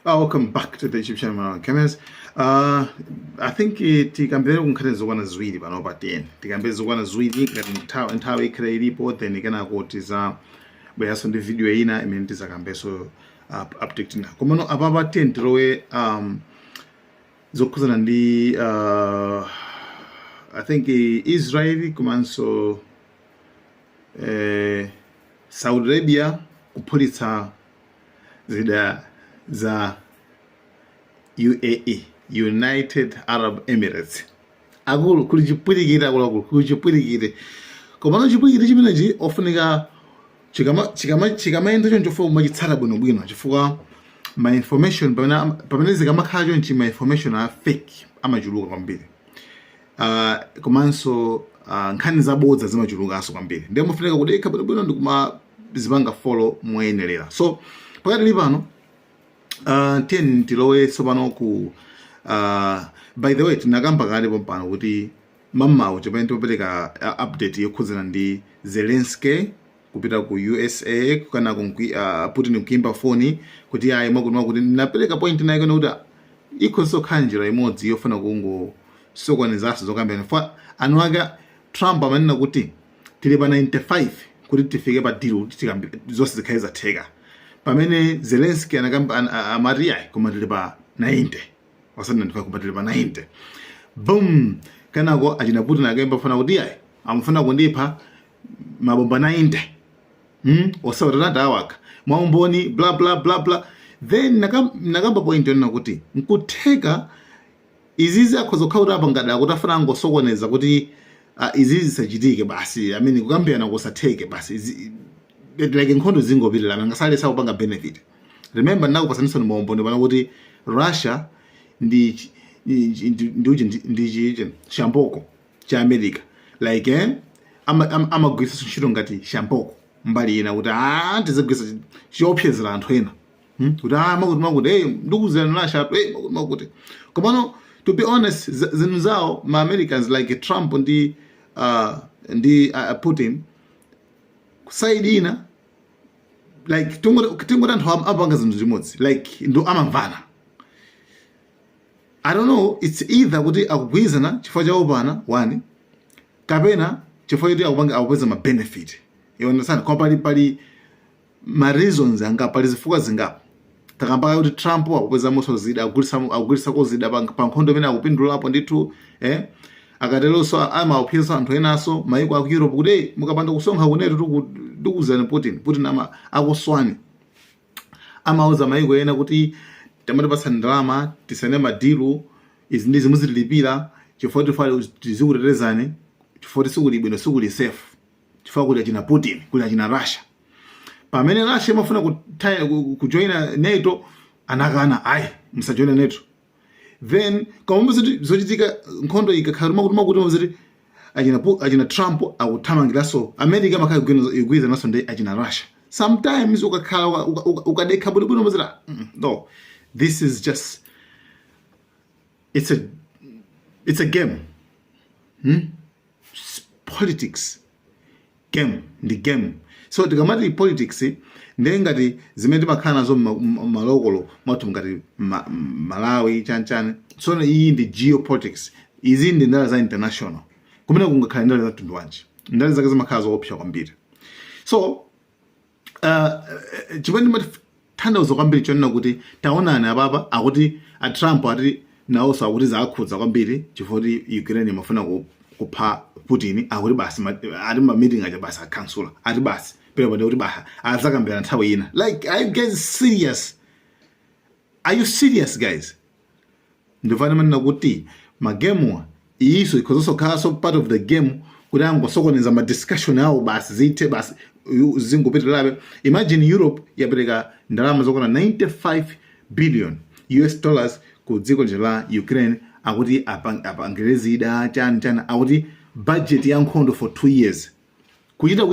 Welcome back to the YouTube channel, Malawi Cameras. I think tikambireni kunkhani zokwana ziwiri pano pa 10. Tikambire zokwana ziwiri ngati nthawi ikhale ilipo, then kenako tizabweranso ndi video ina imene tizakambenso update ina. Komano apapa 10 tilowe zokhuzana ndi I think Israel komanso Saudi Arabia kuphulitsa zida za UAE, United Arab Emirates. Akulu, kuli chipwirikiti, akuluakulu, kuli chipwirikiti. Komano chipwirikiti chimenechi ofunika chikamayenda choncho chofuna kumachitsata bwinobwino, chifukwa ma information pamene zikamakhala chonchi, ma information a fake amachuluka kwambiri, komanso nkhani zabodza zimachulukanso kwambiri. Ndiye mufunika kudekha bwinobwino ndi kumazipanga follow moyenerera. So pakati li pano, tiyeni tilowe tsopano ku by the way, tinakamba kale pompano kuti mammawu chimene timapereka update yokhudzana ndi Zelensky kupita ku USA, kana Putin kuimba foni kuti ayi, mwakuti mwakuti. Napereka point naye kana kuti ikhonso kukhala njira imodzi yofuna kungosokonezanso zokambirana fa anu ake. Trump amanena kuti tili pa 95 kuti tifike pa deal, kuti zonse zikhale zatheka, pamene Zelensky anakamba amati ayi, koma tili pa 90, wasati 95, koma tili pa 90. Boom, kenako achina Putin akayimba funa kuti ayi, amufuna kundipha, mabomba 90, Osawatata awaka mwaumboni, bla bla bla bla. Then nakamba point yonena kuti nkutheka izizi akhoza kukhala kuti apangadala kuti afuna angosokoneza kuti izizi zisachitike basi, I mean, kukambirana kusatheke basi, like nkhondo zingopitirana, ngasale sakupanga benefit. Remember, ndinakupasaninso maumboni pano kuti Russia ndi chamboko cha America, like amagwiritsa ntchito ngati chamboko mbali ina kuti tizigwiritsa chiopsezera anthu ena, Kuti makuti makuti, hey, ndikuzirani Russia, hey, makuti makuti. Komano to be honest, zinthu zawo ma Americans like Trump ndi Putin, side ina, like tingoti anthu amapanga zinthu zimodzi, like ndo amamvana. I don't know, it's either kuti akugwirizana chifukwa cha opana one, kapena chifukwa choti akupanga, akupeza ma benefit, you understand? Koma pali ma reasons anga, pali zifukwa zingapo. Takamba kuti Trump akupezamonso zida, akugulitsako zida pa nkhondo imene akupindulapo ndithu, eh? Akateronso amaopseza anthu enaso, maiko aku Europe, kuti hey, mukapanda kusonkha kunetu tikuzani Putin. Putin ama akuswani. Amauza maiko ena kuti tamatipatsa ndalama, tisane ma deal, izi ndi zimuzitilipira chifukwa tifa tizikutetezani, chifukwa sikuli bwino, sikuli safe, chifukwa kuli achina Putin, kuli achina Russia. Pamene Russia imafuna kujoina NATO, anakana, ayi, musajoine NATO. Then koma zoti zochitika, nkhondo ikakhala makuti makuti, zoti achina Trump akuthamangiranso America, amakhala igwirizananso ndi achina Russia. Sometimes ukakhala ukadekha bwinobwino maziti, no, this is just it's a game, It's politics game, ndi game. So tikamati politics, ndiye ngati zimene timakhala nazo mmalokolo mwathu ngati Malawi chanchani. Tsono iyi ndi geopolitics, izi ndi ndale za international, kumene kungakhale ndale za mtundu wanji, ndale zake zimakhala zoopsa kwambiri. So chimene ndimatanthauza kwambiri chonena kuti taonani apapa akuti a Trump ati nawonso akuti zakhudza kwambiri chifukwa kuti Ukraine imafuna kupha Putin. Akuti basi ati ma meeting aja basi akhansula, ati basi pera pade kuti basi azakambirana nthawi ina. Like, are you guys serious? Are you serious, guys? Ndifana manena kuti ma game wa iyiso ikhozonso khalanso part of the game, kuti angosokoneza ma discussion awo basi, zithe basi, zingopitirabe. Imagine, Europe yapereka ndalama zokwana 95 billion US dollars ku dziko lija la Ukraine, akuti apangire zida chani chani, akuti budget ya nkhondo for 2 years, kuchita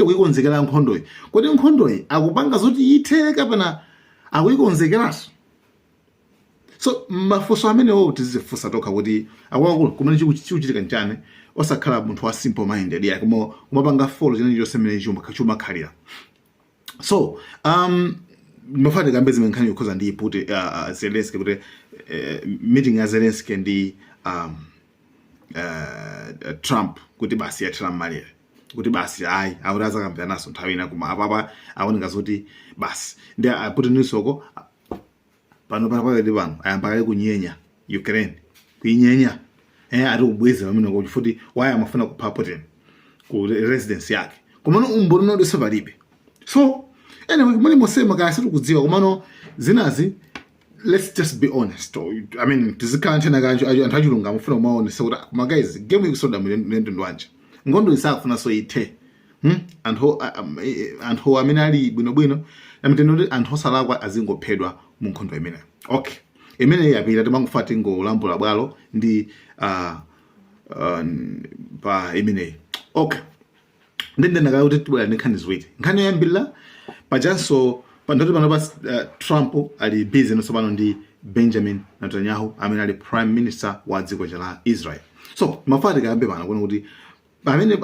kuikonzekera nkhondoyi. Kodi nkhondoyi akupanga zoti ithe kapena akuikonzekeranso? So mafunso amenewo tizifunsa tokha kuti akuluakulu, kumene chikuchitika nchani? Osakhala munthu wa simple minded ya koma kumapanga follow chimene chonse mmene chumakhalira. So Ndimafuna tikambe zimene nkhani yokhuza ndi Putin, Zelensky, kuti meeting ya Zelensky ndi Trump kuti basi yathera mmalere, kuti basi ayi, akuti azakambiranaso nthawi ina, koma apapa aoneka zoti basi ndi Putin soko pano pakati pano ayamba kale kunyenya Ukraine, kuinyenya, ati kubweza pamene kuti futi waya amafuna kupha Putin ku residence yake, komano umboni nodonse palibe. So anyway, muli mosema kaya sitikudziwa, komano zinazi, let's just be honest. I mean, tizikhala nthena kanjo anthu achilungamo ufuna kumaonesa kuti koma guys, game ikusoda mtundu wanji, nkhondo isakufunanso ithe. Anthu amene ali bwinobwino amtendo kuti anthu osalakwa azingophedwa mu nkhondo imeneyo. Okay, imene yapita, timangofa tingolambula bwalo ndi pa imeneyi. Okay, ndindenakala kuti tibwera ndi nkhani ziwiri. Nkhani yoyambirira pajanso pandoti pano pa Trump ali busy nonso pano ndi Benjamin Netanyahu amene ali prime minister wa dziko la Israel. So mafuna tikambe pano kuona kuti pamene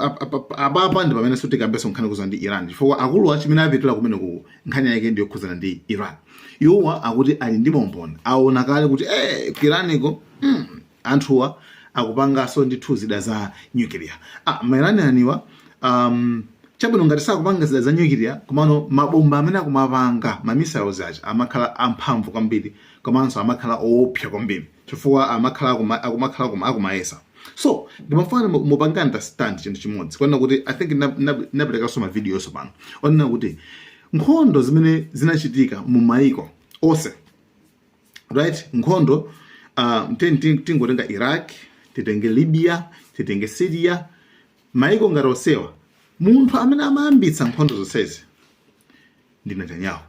apapa ndi pamene so tikambenso nkhani yokhuzana ndi Iran, chifukwa akuluwa chimene apitira kumene ku nkhani yake ndi yokhuzana ndi Iran. Iwowa akuti ali ndi maumboni, aona kale kuti ku Iraniko anthuwa akupanganso ndithu zida za nuclear. Ma Iranianiwa, chabwino, ngati sakupanga zida za nuclear, komano mabomba amene akumapanga, ma missiles aja, amakhala amphamvu kwambiri komanso amakhala oopsa kwambiri, chifukwa amakhala akumakhala akumayesa. So ndimafuna mupange understand chinthu chimodzi, kuona kuti I think naperekanso ma videos pano onena kuti nkhondo zimene zinachitika mu maiko onse, right, nkhondo tingotenga Iraq, titenge Libya, titenge Syria, maiko ngati onsewa, munthu amene amayambitsa nkhondo zonsezi ndi Netanyahu.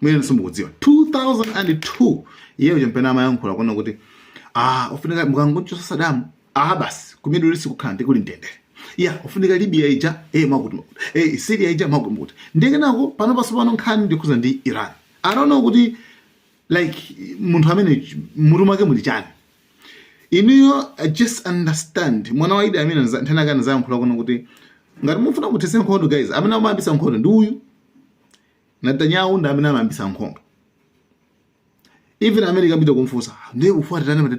Mwina simukudziwa, 2002 iyeyo champena amayankhula kuona kuti ufunika mukangochosa Saddam, basi ku Middle East kukhala ndi kuli mtendere ya, ufunika Libya ija, mwakuti mwakuti, Syria ija, mwakuti mwakuti. Ndikenako pano paso pano nkhani ndikhuza ndi Iran. I don't know kuti like munthu amene mutu mwake muli chani. Inuyo just understand, mwana wa Idi amene nthena kani zayankhula kuno kuti ngati mufuna kuthesa nkhondo, guys, amene amayambisa nkhondo ndi uyu Netanyahu, ndi amene amayambisa nkhondo. Even America apita kumfunsa, ndiye ufuatirani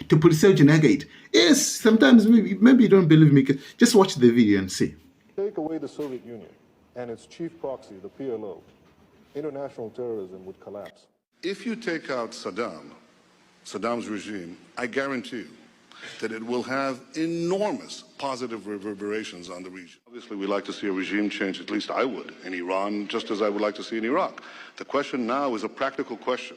tiphulitse chinayake iti. Yes, sometimes maybe you don't believe me, just watch the video and see. Take away the Soviet Union and its chief proxy, the PLO, international terrorism would collapse. If you take out Saddam's regime, I guarantee you that it will have enormous positive reverberations on the region. Obviously, we like to see a regime change, at least I would, in Iran, just as I would like to see in Iraq. The question now is a practical question.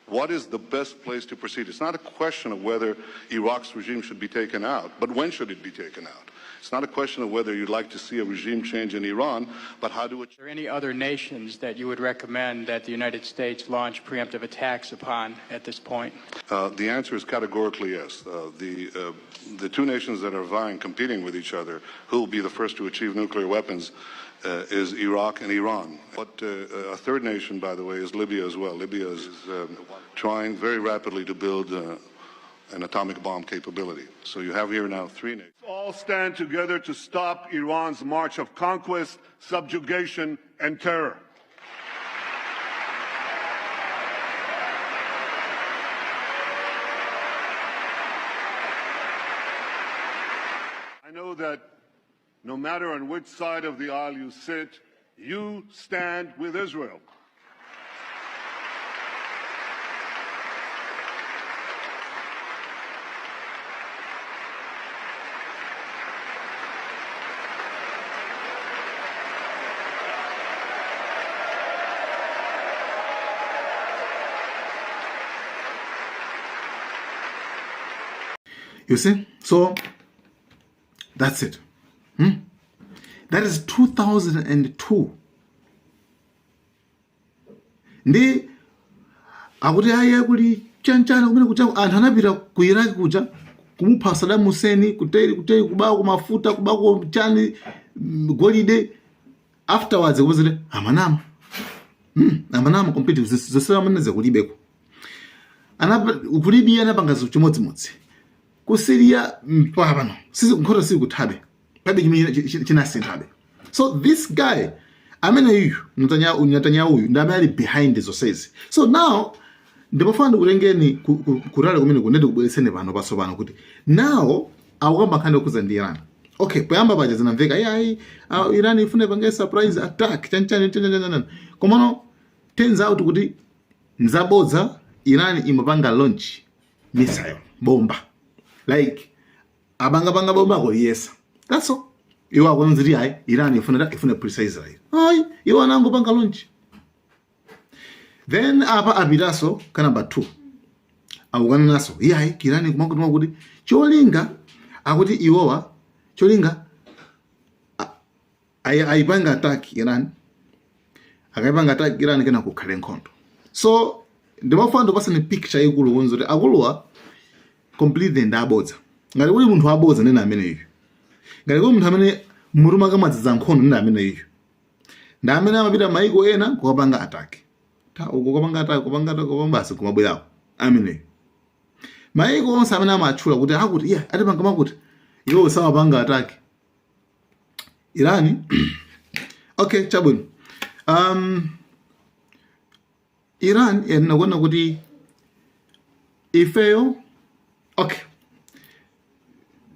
What is the best place to proceed? It's not a question of whether Iraq's regime should be taken out, but when should it be taken out? It's not a question of whether you'd like to see a regime change in Iran, but how to Are there any other nations that you would recommend that the United States launch preemptive attacks upon at this point? The answer is categorically yes. The two nations that are vying, competing with each other, who will be the first to achieve nuclear weapons, is Iraq and Iran. But a third nation, by the way, is Libya as well. Libya is trying very rapidly to build an atomic bomb capability. So you have here now three nations. All stand together to stop Iran's march of conquest, subjugation, and terror. I know that no matter on which side of the aisle you sit, you stand with Israel. You see? So that's it. That is 2002. Ndi akuti ayi, kuli chanchana kumene kuja anthu anapita ku Iraq kuja kumupha Saddam Hussein, kuteri kuteri, kubako mafuta, kubako chani, golide. Afterwards kupezere amanama, amanama complete, zonse amaneze kulibeko. Ku Libya anapanga chimodzimodzi, ku Syria mpaka pano sisi nkhondo sili kuthabe, palibe chimene chinasinthabe. So this guy Amene yuyu Netanyahu uyu ndi amene ali behind zonsezi. So now ndimafuna ndikutengeni kutali kumene kunedi, kubweretseni pano patsopano, kuti now akukamba nkhani yokhuza ndi Iran. Okay, poyamba paja zinamveka, iyayi, Iran ifuna ipange surprise attack, chanchani chanchani chanchani, komano turns out kuti nzabodza. Iran imapanga launch missile, bomba, like abangapanga bomba kuliyesa, that's all. Iwo akunziti ayi, Iran ifuna kuphulitsa Israel. Ayi, iwo anangopanga launch. Then apa apitaso ka number 2, akukananaso, iyayi, Iran kumakuti kuti cholinga, akuti iwowa cholinga ayipanga attack Iran, akayipanga attack Iran, kena kukhale nkhondo. So ndimafuna ndipasani picture ikulu kunzo kuti akuluwa completely ndabodza. Ngati kuli munthu wabodza, nena ameneyo. Ngati kuli munthu amene mutu mwake mwadzadza nkhondo, nena ameneyo. Ndi amene amapita maiko ena kukapanga attack, ta uko kukapanga attack, kupanga attack, kupanga, basi, kumabwerako ameneyo. Maiko onse amene amatchula kuti akuti iya atipanga makuti, iwo samapanga attack Irani. Okay, chabwino. Iran yanena kuona kuti ifeyo, okay,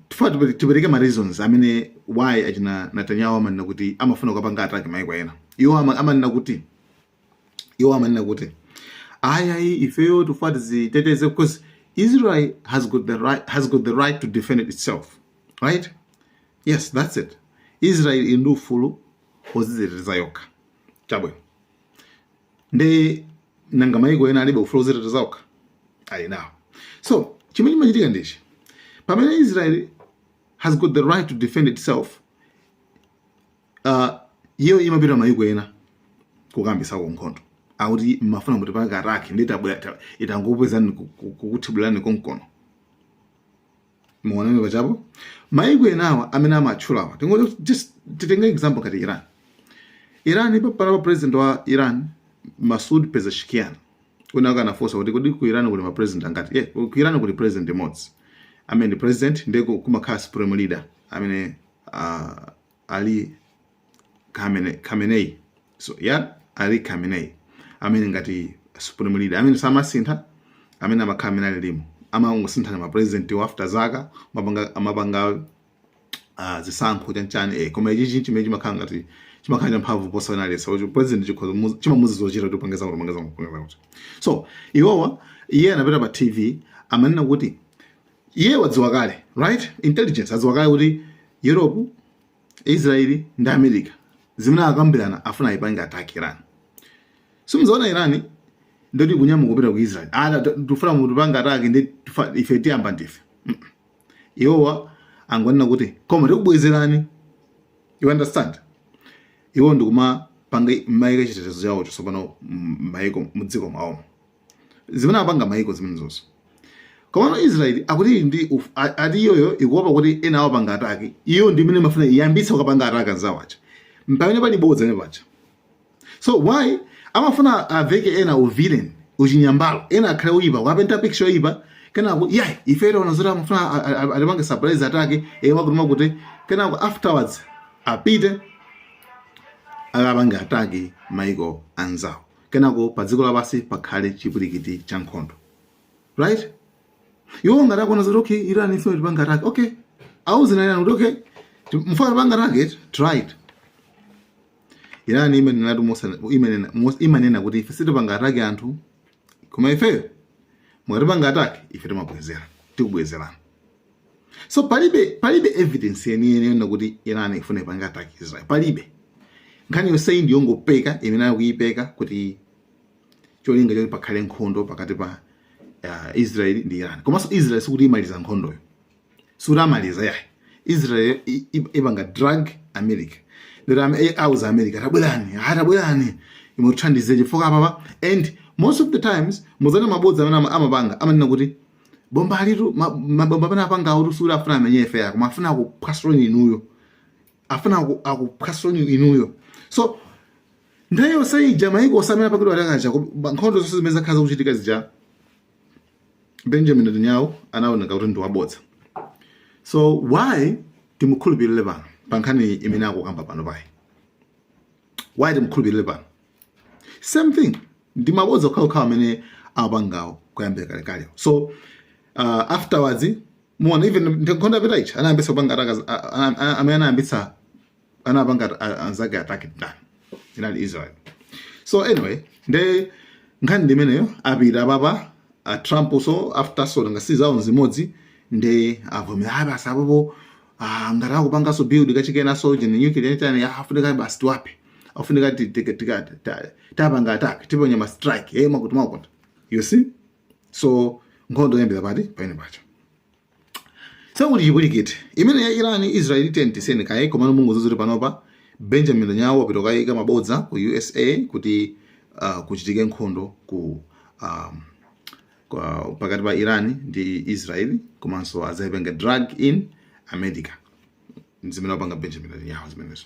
tifuna tipereke ma reasons amene why achina Netanyahu amanena kuti amafuna kukapanga attack maiko ena. Iwo amanena kuti ayi, ayi, ifeyo tifuna tiziteteze because Israel has got the right to defend itself, right? Yes, that's it. Israel ili ndi ufulu woziteteza yokha. Chabwino, ndi nanga maiko ena alibe ufulu woziteteza okha? Ali nawo. So chimene chimachitika ndichi: pamene Israel has got the right to defend itself, iyo imapita maiko ena kukambisako nkhondo, akuti mmafuna mutipanga attack, ndi tabwera, itangopezani kukuthibulani konkono. Muonane pachapo maiko enawa amene amatchulawa. Tingoti just titenge example ngati Iran. Iran pano, president wa Iran, Masoud Pezeshkian, kuna akanafunsa kuti kodi ku Iran kuli ma president angati? Yeah, ku Iran kuli president imodzi amene ndi president, ndiye kumakhala supreme leader amene Ali Khamenei. So yeah, Ali Khamenei amene ngati supreme leader amene samasintha, amene amakhala amene alilimo, amangosinthana ma president after zaka, amapanga zisankho, chanchani, eh. Koma ichi chimene chimakhala ngati chimakhala champhamvu posa wina aliyense, kuti president chikhoza chimamuzi zochita kuti upange zakuti, upange zakuti, upange zakuti. So iwowa, iye anapita pa TV, amanena kuti iye wadziwa kale, right, intelligence adziwa kale kuti Europe, Israeli ndi America zimene akambirana, afuna ayipange attack Iran. Simudzaona Iran ndoti kunyamuka kupita ku Israel, ala tifuna mutipanga attack, ndi ife tiyamba ndife. Iwowa angonena kuti koma tikubwezerani, you understand? Iwo ndikumapanga maiko chitetezo chawo tsopano maiko mudziko mwawomo, zimene apanga maiko zimene zonso. Komano Israeli akuti ndi ati iyoyo ikuopa kuti ena awapanga attack, iyo ndi imene imafuna iyambitse kukapanga attack anzawo aja. Pamene pali bodza pamene paja. So why amafuna aveke ena uvillain, uchinyambalo, ena akhale oyipa, ukapenta picture oyipa, kenako yayi, ife taona zoti amafuna atipange surprise attack, makuti makuti, kenako afterwards apite akapange attack maiko anzawo, kenako pa dziko lapansi pakhale chipwirikiti cha nkhondo, right? Iwo ngati akuona zoti okay, Iran ifuna tipanga attack, okay, auzina Iran kuti okay, mufuna tipanga attack, try it. Iran imanena kuti ife sitipanga attack anthu, koma ifeyo mukatipanga attack, ife timabwezera, tikubwezerana. So palibe evidence yeniyeni yonena kuti Iran ifuna ipange attack Israel, palibe. Nkhani yonseyi ndi yongopeka imene akuyipeka kuti cholinga choti pakhale nkhondo pakati pa Israel ndi Iran. Komanso Israel sikuti imaliza nkhondoyo, sikuti amaliza, yayi. Israel ipanga drag America, ndoti auza America, tabwerani, tabwerani imuthandize chifukwa apapa. And most of the times muzana mabodza amene amapanga, amanena kuti bomba alitu mabomba amene apanga autu sikuti afuna amenye ife yako, koma afuna akuphwasuleni inuyo, afuna akuphwasuleni inuyo. So nthawi yonse ija maiko onse amene apangidwa atakacha, nkhondo zonse zimene zakhala zakuchitika zija, Benjamin Netanyahu anaoneka kuti ndi wabodza. So why timukhulupirire pano pa nkhani imene akukamba pano payi? Why timkhulupirire pano? Same thing, ndi mabodza okhaokhawo amene amapangawo kuyambira kalekale. So afterwards muona even nkhondo yapita ichi anayambitsa kupanga attack, amene anayambitsa anapanga anzake attack ndani? Inali Israel. So anyway, nde nkhani ndimeneyo. Apita papa Trump. So after, so ngasi zawo zimodzi, nde avomera ayi basi apopo, ngati akupanganso build kachikenaso chene nuclear chani, afunika basi tiwape, afunika tapanga attack, tiponya ma strike makuti makuti, you see. So nkhondo yambira pati pamene pacha. Sakuti chipwirikiti imene ya Iran, Israel tentiseni kaye. Komano mungu zoti panopa Benjamin Netanyahu wapita kukayika mabodza ku USA kuti kuchitike nkhondo ku pakati pa Iran ndi Israel, komanso azayipanga drag in America. Zimene wapanga Benjamin Netanyahu zimenezo,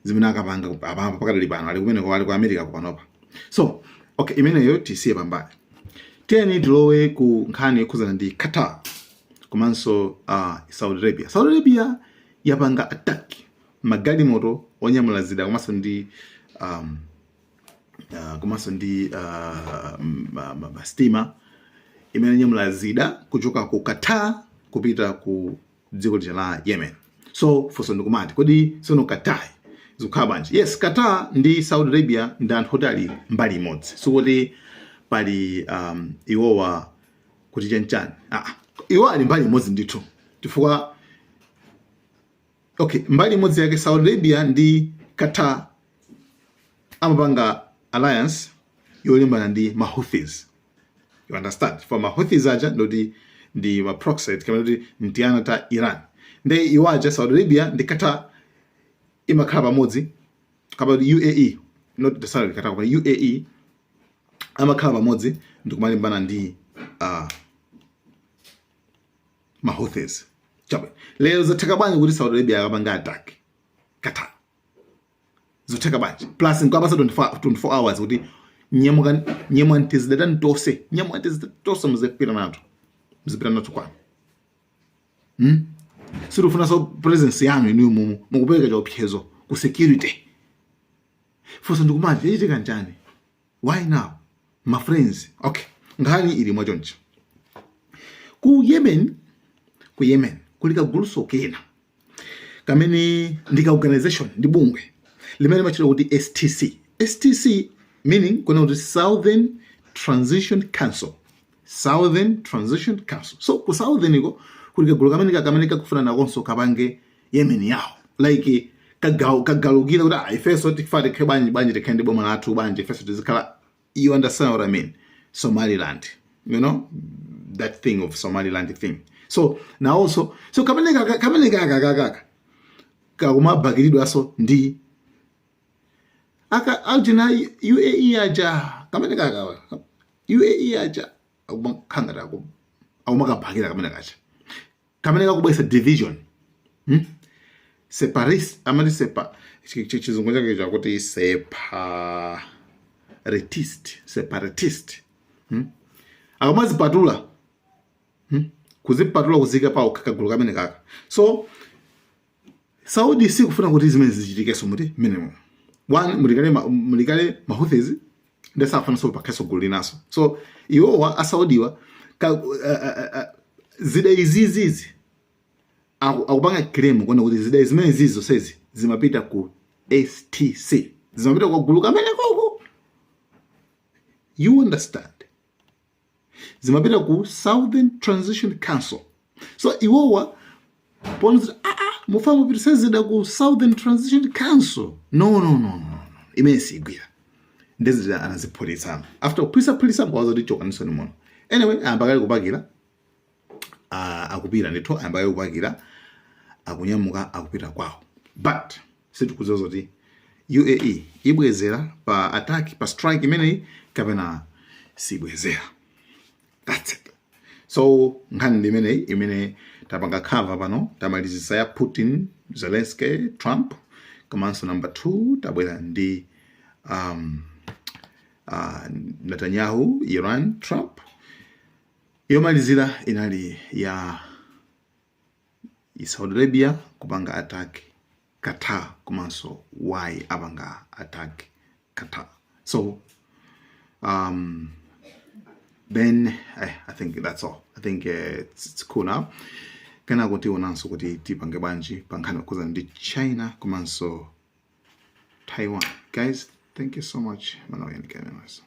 zimene akapanga apapa pakadali pano ali kumeneko, ali ku America kupanopa. So okay, imeneyo tisiye pambali. Tiyeni tilowe ku nkhani yokhuzana ndi Qatar komanso Saudi Arabia. Saudi Arabia yapanga attack magalimoto onyamula zida komanso ndi sitima imene nyamula zida kuchoka ku Qatar kupita ku dziko lija la Yemen. So funso ndikumati, kodi sono Qatar zikukhala bwanji? Yes, Qatar ndi Saudi Arabia ndi anthu oti ali mbali imodzi. Sikuti pali iwowa kuti chanchani, iwo ali mbali imodzi ndithu, chifukwa okay, mbali imodzi yake Saudi Arabia ndi Qatar amapanga alliance yolimbana ndi Mahouthis, you understand? For Mahouthis aja ndoti ndi ma proxy kapena kuti mtiyana ta Iran. Nde iwo aja, Saudi Arabia ndi Qatar imakhala pamodzi, kapena kuti UAE, not the Saudi, Qatar koma UAE, amakhala pamodzi ndikumalimbana ndi Mahouthis. Chabe lero zatheka bwanji kuti Saudi Arabia akapanga attack Qatar? Zotheka bwanji? Plus nkwapasa 24 hours kuti nyamuka, nyamwa tizidata tonse, nyamwa tizidata tonse, muzipita nato, muzipita nato kwanu, Sitifuna so presence yanu inuyo mumu mukupereka chiopsezo ku security. Funso ndikumati, yachitika njani? Why now, my friends? Okay, nkhani ili mwachoncho. Ku Yemen, ku Yemen kuli kaguluso kena kamene ndi ka organization, ndi bungwe limene limachitwa kuti STC. STC meaning kuna kuti Southern Transition Council, Southern Transition Council. So ku Southern iko kuli kagulu kamene kakufuna nakonso kapange Yemen yawo, like kagalukira kuti ah, ifenso tifa tikhale bwanji, bwanji tikhale ndi boma lathu, bwanji ifenso tizikhala, you understand what I mean, Somaliland, you know that thing of Somaliland thing. So nawonso, so kamene kaka kakaka kakumabakiridwanso ndi aka aljina UAE aja, kamene kaka UAE aja akumakhangata akumakabakira kamene kacha, kamene kakubwesa division, Separis amati sepa chizungu chake chakuti separatist, separatist, Akamazipatula, Kuzipatula, kuzika pawo kagulu kamene kaka. So Saudi sikufuna kuti zimene zichitikenso muti mmenemo. One, mulikale mulikale Mahouthis, ndesafuna so pakhaso gulu linaso. So iwowa Asaudiwa zida izizizi akupanga claim kuona kuti zida zimene zizi zonsezi zimapita ku STC, zimapita kwa gulu kamene koko, you understand? Zimapita ku Southern Transition Council. So iwowa pona kuti mufana mupitise zida ku Southern Transition Council, no, no, no, no, no. Imene sigwira. Ndezida anaziphulitsana. After kuphulitsaphulitsa nkwaza kuti chokanisoni muno. Anyway, ayamba kale kupakira, akupita ndithu, ayamba kale kupakira, akunyamuka, akupita kwawo. But sitikudziwa zoti UAE ibwezera pa attack, pa strike imeneyi, kapena sibwezera. That's it. So nkhani ndi imeneyi imene tapanga cover pano. Tamalizisa ya Putin, Zelensky, Trump, komanso number 2 tabwera ndi Netanyahu, Iran, Trump. Yomalizira inali ya Saudi Arabia kupanga attack. Qatar komanso why apanga attack Qatar. So then I think that's all. I think it's cool now. Kenako tionanso kuti tipange bwanji pa nkhani yokhuzana ndi China komanso Taiwan. Guys, thank you so much. Malawian Cameras.